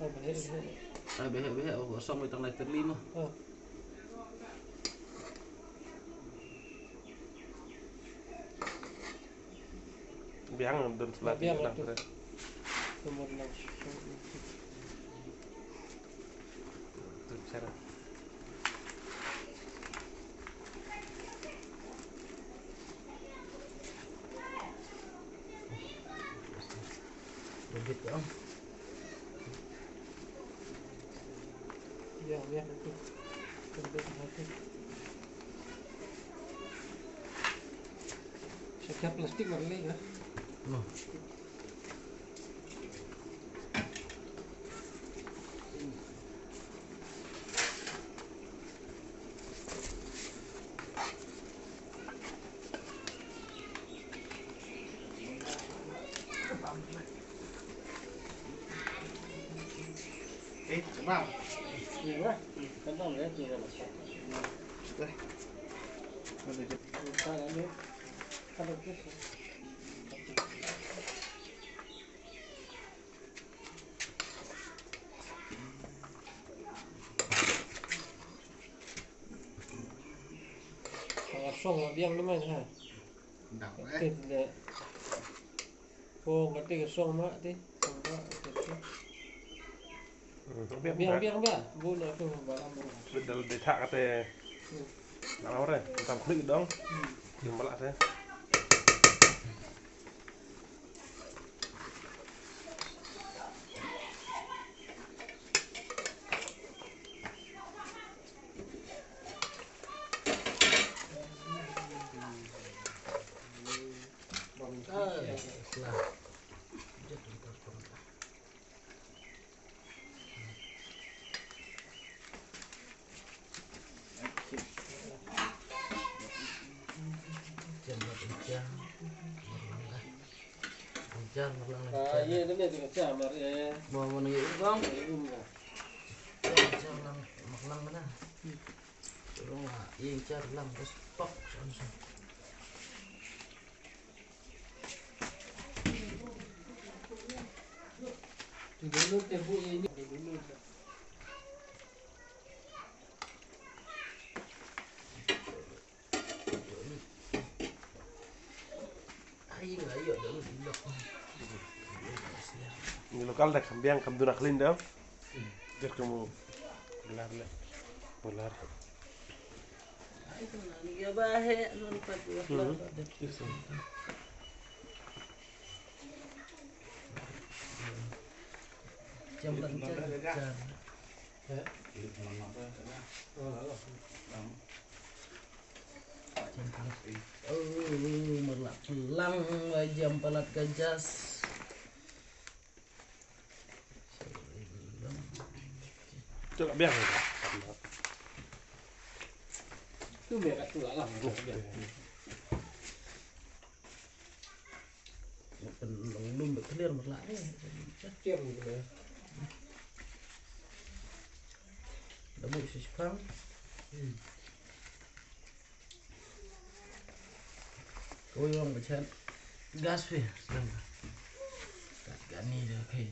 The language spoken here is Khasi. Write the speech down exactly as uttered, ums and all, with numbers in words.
Ai, behek, behek, oh, kosong, tang lai tyrli mo. Oh. Biang, don sebelah biang tiga tu. Nomor enam. Tu cara. Lebih tu, ah. Ya, ya, betul. Betul, betul. Setiap plastik warna ya. Noh. Ka song biang naman ha. Dak, eh. Tit le. Ko kati ka song ma ti. Song ma ti. Hmm, biang, biang, biang, biang. Bu na tu ba am bu. Bidal de thak kate. Hmm. Na ore, tam klik dong. Hmm. Yang malak te. Jar marlang. Ah, ye, ne, ne, jar mar, ye. Mo, mo, ne, bang. Jar marlang, marlang mana? Rong, ah, ye, jar lang, bas, pok, son, son. Dulu te bu ye, dulu. Ni local da kam biang kam duna clean da. Jer kamu gelar le. Gelar. Jam lancar. Oh, marlang, jam palat ka jas. Coba biar. Tu biar kat tu lah. Pen long lum ba clear marlang ni. Clear ni. Da buh shi shipang. Hmm. Ko yong ba chat. Gas phi. Kat kani da phi.